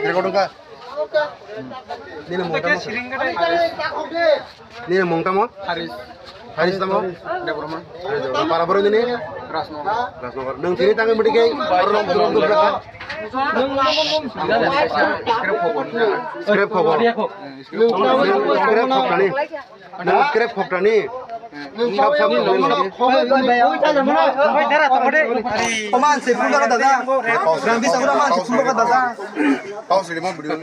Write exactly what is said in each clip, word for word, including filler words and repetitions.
Recording ka? Nini mungtamo? Nini mungtamo? Haris. Haris tamo? Debbarma. Haris Debbarma. Para boro nini? Rajnagar. Rajnagar. Nung tini tangi mudi ke? Oro nong turun turun berapa? Scrap khobor. Scrap khobor. Scrap khobor tani. Nang scrap khok tani. Sab sab khok tani. Oman se phun ka dada. Rang bisa ura man se phun ka dada. Pau siri mo video.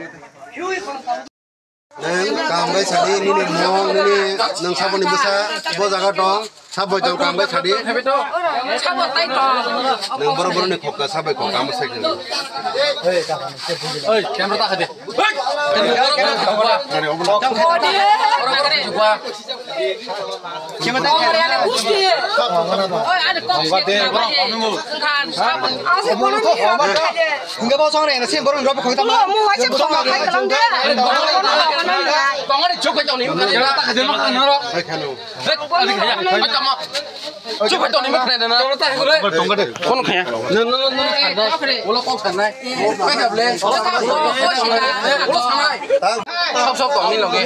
Nang kam bai sadi nini mong nini nang saboni bwsa bo jaga dong. Sabo tong kam bai sadi. Sabo tai tong. Nang boro boro ni khok ka sabai khok kam sai. Oi, camera ta khade. Chuk bai tongni ma khna na. Chuk bai tongni ma khna na. Kono khaya. Ulo kok sanai. Kok kaya ble. Ulo kok sanai. Ulo sanai. Sob sob tongni loge.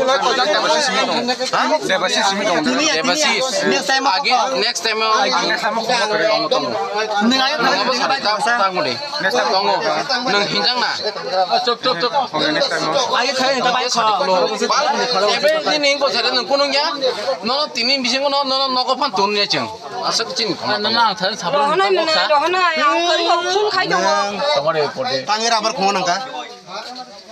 Debasis simi tong. Debasis. Agi next time. Next time. Tongo. Nwng hinjak na? Chop, chop, chop. Ayo, khayo, ta bai kho. Ebe nini ko sare nwng kunung ya? Nono tini bisingo no, nono nogo phan tun ya chwng. Aswk chini khama. Na, na, ang thani sabra. Rohonai mwnai, rohonai, ang kari kok phone khai tongo. Tongore pode. Tangi rabar khongo nangka.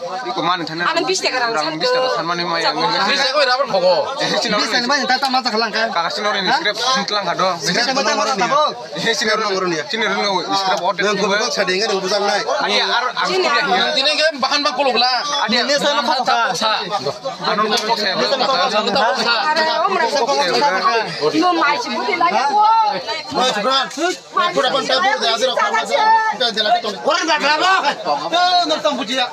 Iko mani thani. Ano bis taka rang. Rang bis taka sanmani maya. Bis taka bai rabar khogo. Bis taka bai ta tama ta khalang ka. Kaka sino rin scrap tlang ka do. Bis taka bai ta tabo. He senior nang ron ya. Senior nang scrap order. Nang ko bak sa denga nang bujang nai. Ani ar ar. Nang tini ke bahan bak kolok la. Ani ne sa ma kok sa. Ano kok sa. No mai si buti la ko. Mai si bran. Pura ban ta bur de azra ko. Ka jela ko. Orang dah berapa? Nang tam bujiya.